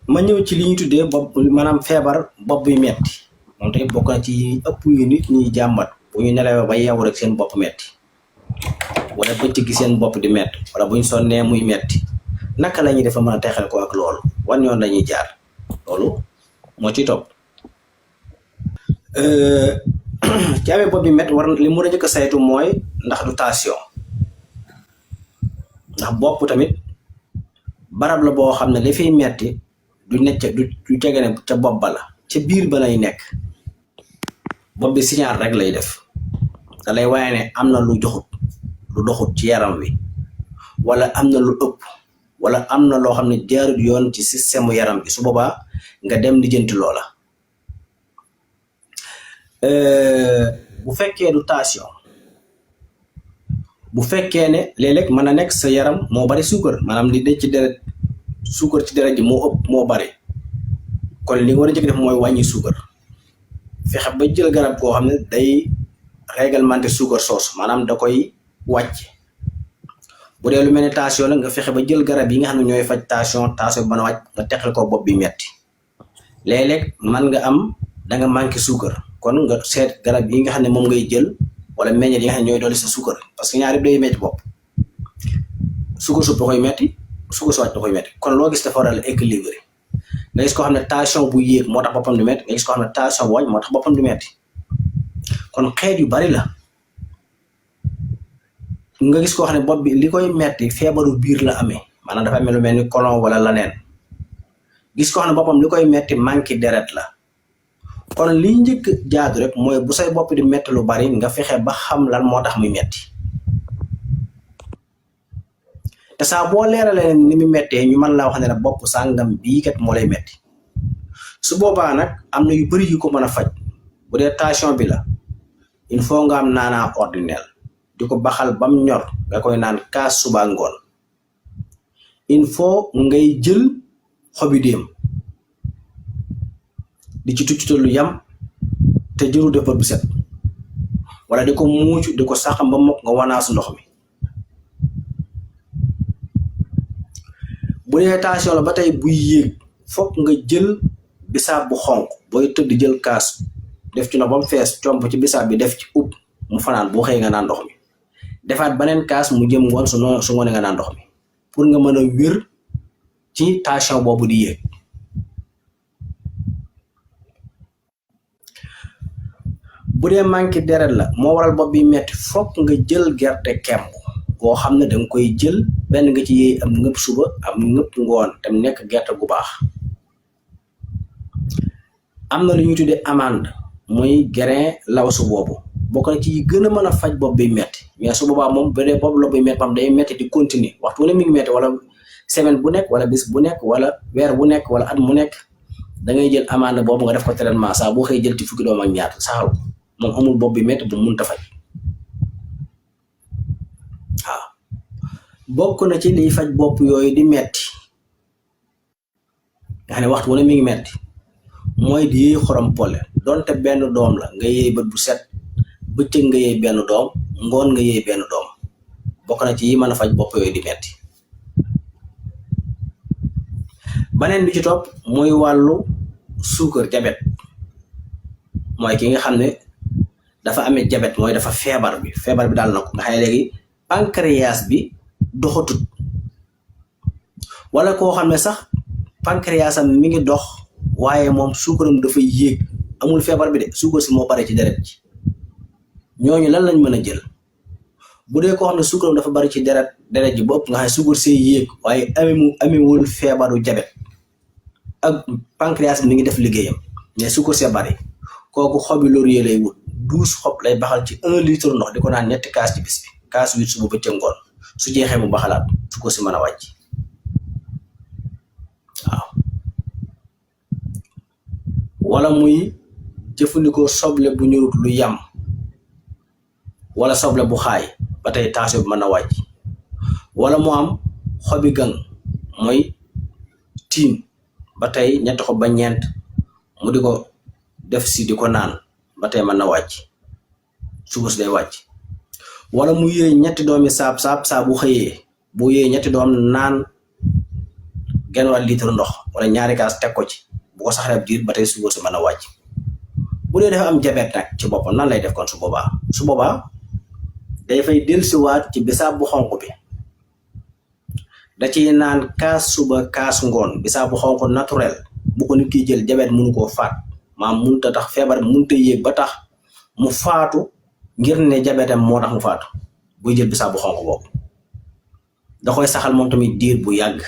ma ñëw ci li ñu tuddee bopp maanaam feebar bopp buy metti moom tey bokk na ci ëpp yu nit ñi jàmbat bu ñu nelawee ba yeewu rek seen bopp metti wala bëccëg gi seen bopp di metti wala bu ñu sonnee muy metti naka la ñuy def mën a texal ko ak loolu wan yoon la ñuy jaar loolu moo ci topp. ci amee bopp bi metti war li mu war a njëkk a saytu mooy ndax du tension ndax bopp tamit barab la boo xam ne li fiy metti du necc du tege ne ca bopp ba la ca biir ba lay nekk bopp bi signal rek lay def da lay waaye ne am na lu doxut ci yaram wi wala am na lu ëpp wala am na loo xam ne jaarut yoon ci système yaram bi su boobaa nga dem lijjanti loola. bu fekkee du tension bu fekkee ne léeg-léeg mën na nekk sa yaram moo bari suukar maanaam li de ci deret suukar ci deret ji moo ëpp moo bari kon li nga war a njëkk def mooy wàññi suukar fexe ba jël garab koo xam ne day réglementé suukar soos maanaam da koy wàcc. bu dee lu mel ne tension nag nga fexe ba jël garab yi nga xam ne ñooy faj tension bi mën a wàcc nga teqal ko bopp bi metti léeg-léeg man nga am da nga manqué suukar kon nga seet garab yi nga xam ne moom ngay jël wala meññeet yi nga xam ne ñooy dolli sa suukar parce que ñaar yëpp day metti bopp suukar supp da koy metti suukar su wàcc da koy metti kon loo gis dafa war a équilibré nga gis koo xam ne tension bu yéeg moo tax boppam du metti nga gis koo xam ne tension bu wàcc moo tax boppam du metti kon xeet yu bari la nga gis koo xam ne bopp bi li koy metti feebaru biir la amee maanaam dafa amee lu mel ni colon wala laneen gis koo xam ne boppam li koy metti manque deret la kon li njëkk jaadu rek mooy bu say bopp di metti lu bari nga fexe ba xam lan moo tax muy metti te saa boo leeralee ni mu mettee ñu mën laa wax ne la bopp sàngam bii kat moo lay metti su boobaa nag am na yu bari yu ko mën a faj bu dee tension bi la il faut nga am naanaa ordinaire di ko baxal bam ñor nga koy naan kaas suba ngoon il faut ngay jël xobi déem di ci tuccutal lu yam te jëru def bu set wala di ko muucu di ko saxam ba mokk nga wanaasu ndox mi bu dee tension la ba tey buy yéeg fokk nga jël bisaab bu xonq booy tëdd jël kaas def ci ndox ba mu fees comp ci bisaab bi def ci ub mu fanaan boo xëy nga naan ndox mi defaat beneen kaas mu jëm ngoon su ngoonee nga naan ndox mi pour nga mën a wér ci tension boobu di yéeg. bu dee manqué deret la moo waral bopp bi metti fokk nga jël gerte kemb boo xam ne danga koy jël benn nga ci yéey am ngëpp suba am ngëpp ngoon tam nekk gerte gu baax. am na lu ñuy tuddee amande muy grain lawsu boobu bokk na ci gën a mën a faj bopp bi metti mais su boobaa moom bu dee bopp la buy metti pam day metti di continuer waxtu wu ne mi ngi metti wala semaine bu nekk wala bis bu nekk wala weer bu nekk wala at mu nekk da ngay jël amande boobu nga def ko traitement saa boo xëy jël ci fukki doom ak ñaar saxal ko moom amul bopp bi metti bu mun ta faj waaw. bokk na ci liy faj bopp yooyu di metti nga xam ne waxtu wu ne mi ngi metti mooy di yéey xorom pole donte benn doom la nga yéey bët bu set bëccëg nga yéey benn doom ngoon nga yéey benn doom bokk na ci yi mën a faj bopp yooyu di metti. beneen bi ci topp muy wàllu suukar jabet mooy ki nga xam ne dafa amee jabet mooy dafa feebar bi daal na ko nga xam ne léegi pancréas bi doxatut wala koo xam ne sax pancréas am mi ngi dox waaye moom suukaram dafa yéeg amul feebar bi de suukar si moo bari ci deret ji ñooñu lan lañ mën a jël bu dee koo xam ne suukaram dafa bari ci deret ji ba ëpp nga xam ne suukar see yéeg waaye amewul feebaru jabet ak pancréas bi ni ngi def liggéeyam mais suukar see bari kooku xobi laurier lay wut 12 xob lay baxal ci 1 litre ndox di ko naan ñetti kaas ci bis bi kaas 8 suba ba ngoon su jeexee mu baxalaat suukar si mën a wàcc waaw. wala muy jëfandikoo soble bu ñurut lu yam wala soble bu xaay ba tey tension bi mën a wàcc wala mu am xobi gang mooy tiim ba tey ñetti xob ba ñeent mu di ko def si di ko naan ba tey mën na wàcc suba si day wàcc wala mu yéey ñetti doomi saab saa bu xëyee bu yéey ñetti doom naan genn wàll litre ndox wala ñaari kaas teg ko ci bu ko saxee ab diir ba tey suukar si mën a wàcc. bu dee dafa am jabet nag ci boppam nan lay def kon su boobaa day fay dellusiwaat ci bisaab bu xonq bi da ciy naan kaas suba kaas ngoon bisaab bu xonq naturel bu ko nit ki jël jabet mënu koo faat maam mënut a tax feebar mënut a yéeg ba tax mu faatu ngir ne jabetam moo tax mu faatu buy jël bisaab bu xonq boobu da koy saxal moom tamit diir bu yàgg.